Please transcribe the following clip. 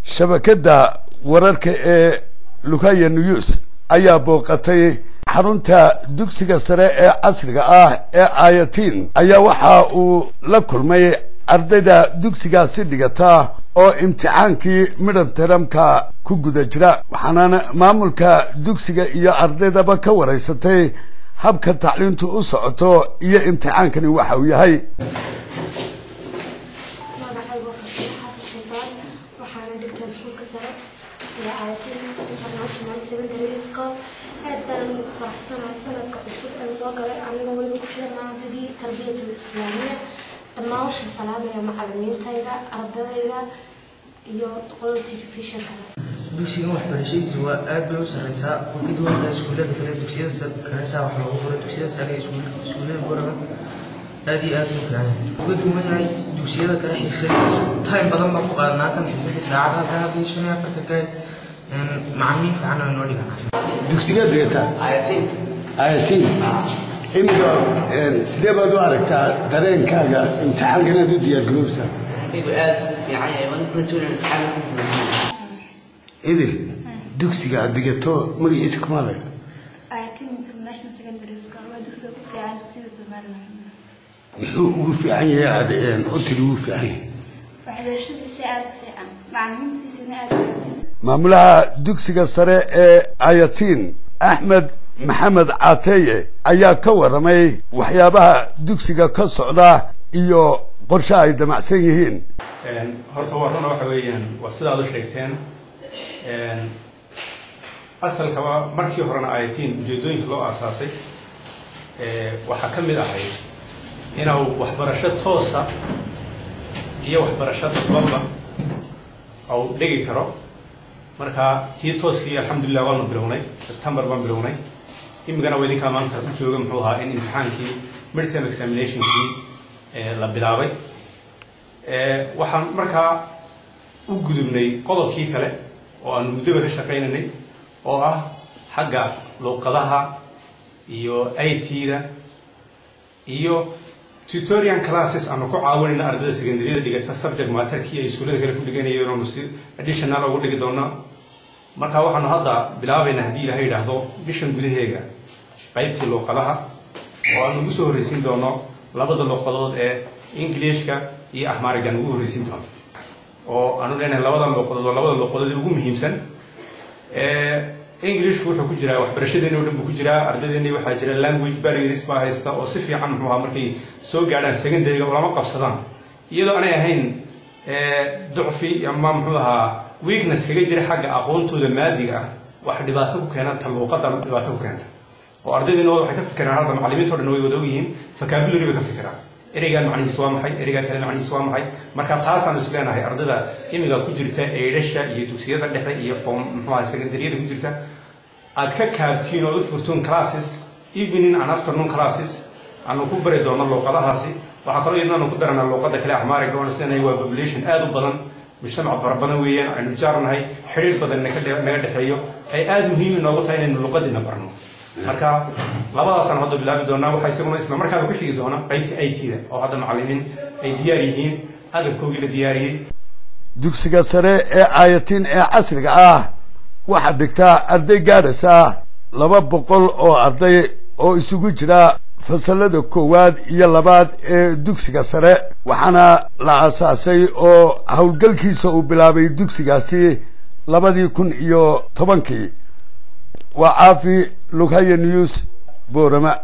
Shabakadda wararka ee Lughaya News ayaa booqatay xarunta dugsiga sare ee casriga ah ee Ayatiin, ayaa waxa uu la kulmay ardayda dugsigaasi dhigata oo imtixaankii midtermka ku guda jira, waxaana maamulka dugsiga iyo ardaydaba ka waraysatay habka tacliintu u socoto iyo imtixaankani waxa uu yahay. Magacaygu waa Farxiyo Xasan Sultaan, waxaana dhigtaa iskuulka sare ee Ayatiin International Secondary School. Aad baan ugu faraxsanahay sanadka cusub ee soo galay, anigoo weliba ku jira maadadii tarbiyatul islaamiya. Dhammaan waxaan salaamaya macalimiintayda, ardadayda iyo qolada telefishinka. Dugsigan waxbarashadiisu waa aad bay u sareysaa, way ka duwan tahay iskuullada kale, dugsiyada kale saa wax loogu baro dugsiyada sare iyo iskuullada Boorama. Aad iyo aad buu fiican yahay, uga duwan yahay dugsiyada kale. Xiisadiisu time badan baan ku qaadanaa kan xiisadii saacad halka halkii 45 ka macalimiin fiican oo inoo dhigan. Dugsigaad dhigataa? Ayatiin. Iminka sidee baad u aragtaa dareenkaaga imtixaanka inaad u diyaargaroobsaa? Anigu aad buu fiican yahay, waan ku rajoonaya imtixaanka ku guuleysanaya. Idil, dugsiga aad dhigato magaciisa kuma le? Ayatiin International Secondary School waa dugsiga ugu fiican dugsiyada Somaliland. Muxuu ugu fiican yahay aad u tiri ugu fiican yahay? Waxbarashadiisa aad u fiican, macalimiintiisana aad u wanaagsan. Maamulaha dugsiga sare ee Ayatiin, Axmed Maxamed Cateeye, ayaa ka warramay waxyaabaha dugsiga ka socda iyo qorshe ay damacsan yihiin. Horta waa runa, waxa weeyaan waa sidaad u sheegteen. Asalkaba markii horena Ayatiin ujeedooyinka loo aasaasay waxaa ka mid ahayd inuu waxbarasho toosa iyo waxbarasho dadbanba au dhigi karo. Marka tii tooskii, alxamdulilah, waanu bilownay, September baan bilownay. Imikana waa idinkaa maanta ku jooga, muxuu ahaa, in imtixaankii midterm examinationkii la bilaabay. Waxaan markaa u gudubnay qodobkii kale oo aan muddoba ka shaqaynaynay, oo ah xagga luuqadaha iyo IT-da iyo tutorial classes aanu ku caawinayna ardayda secondaryada dhigata subject matterkii ay iskuullada kale ku dhiganayeen oonu si additional ugu dhigi doono. Marka waxaanu hadda bilaabaynaa, haddii Ilahay yidhaahdo, bishan gudaheega qaybtii luuqadaha, oo aanu ugu soo horreysiin doono labada luuqadood ee Englishka iyo Axmaariga ugu horreysiin doono, oo aanu leenahay labada luuqadood waa labada luuqadood ee ugu muhiimsan. Englishku wuxuu ku jiraa waxbarashadeeni o dhan buu ku jiraa. Ardaydeeni waxaa jira language barriers baa haysta, oo si fiican, muxuu ahaa, markay soo gaadhaan secondaryga ulama qabsadaan, iyadoo aanay ahayn ducfi ama, muxuu ahaa, weakness kaga jira xagga aqoontooda maadiga ah. Wax dhibaato ku keena ta luuqadda dhibaato ku keenta, oo ardaydeena waxay ka fikiraan, hadda macallimiinta o dhan way wada ogyihiin, vocabulary bay ka fikiraan: ereygaan macnihiis waa maxay? Ereygaa kale macnihiis waa maxay? Marka taasaanu is leenahay ardayda imiga ku jirta eydhasha iyo dugsiyada dhexe iyo form, muxuu ahaa, secondaryada ku jirta, aad ka kaabtiin ood u furtuun classes, evening and afternoon classes, aanu ku bari doono luuqadahaasi. Waxaa kaloo iyadna aanu ku daranaa luuqada kale, Axmaariga, oon is leenahay waa population aada u badan, mujtamac fara badan weeyaan, aynu jaarnahay, xidhiir badan naga dhexeeyo, ay aada muhiim inoogu tahay inaynu luuqadiina barno. Marka labadaasaan hadda bilaabi doonaa. Waxaa isaguna isla markaaba ku xigi doona qaybta IT-da, oo hadda macallimiin ay diyaar yihiin, agabkoogii la diyaariyey. Dugsiga sare ee Ayatiin ee casriga ah waxaa dhigtaa arday gaadhaysa 200 oo arday oo isugu jira fasalada koowaad iyo labaad ee dugsiga sare, waxaana la aasaasay oo howlgalkiisa uu bilaabay dugsigaasi 2010-kii. Waa Caafi, Lughaya News, Boorama.